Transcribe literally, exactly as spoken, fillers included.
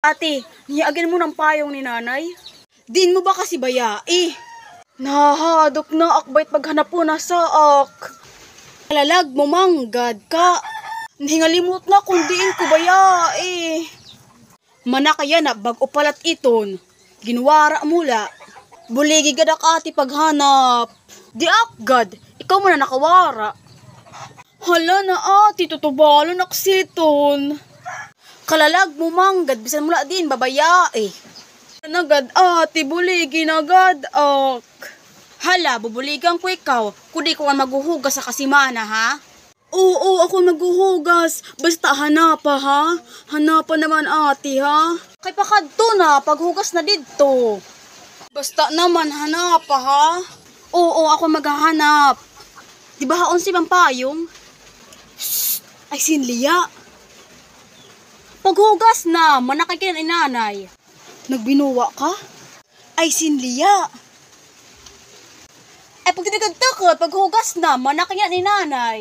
Ate, niyagan mo na an payong ni Nanay? Diin mo ba kasi bayai? Nahahadok na ak bait paghanapon na saak. Kalalag mo man gad ka. Nahingalimot na kon diin ko bayai. Mana kay yana, bag-o pa la iton. Ginwara mo la. Buligi gad ak ate paghanap. Di ak gad, ikaw man an nakawara. Hala na ate, tutubalon ak siton. Kalalag mo man gad, bisan mo la diin babayai. Na gad ate, buligi na gad ak. Hala, bubuligan ko ikaw, kun di ko ka maghuhugas ha kasimana, ha? Oo, ako maghuhugas. Basta hanapa, ha? Hanapa naman, ate, ha? Kay pakadto na, paghugas na didto. Basta naman, hanapa, ha? Oo, ako maghahanap. Di ba haon si Pampayong? Shh! Ay, sinliya. Paghugas na, manakay ka na ni Nanay. Nagbinuwa ka? Ay, sinliya. Ay, pagtinikad-tikad, paghugas na, manakay ka na ni Nanay.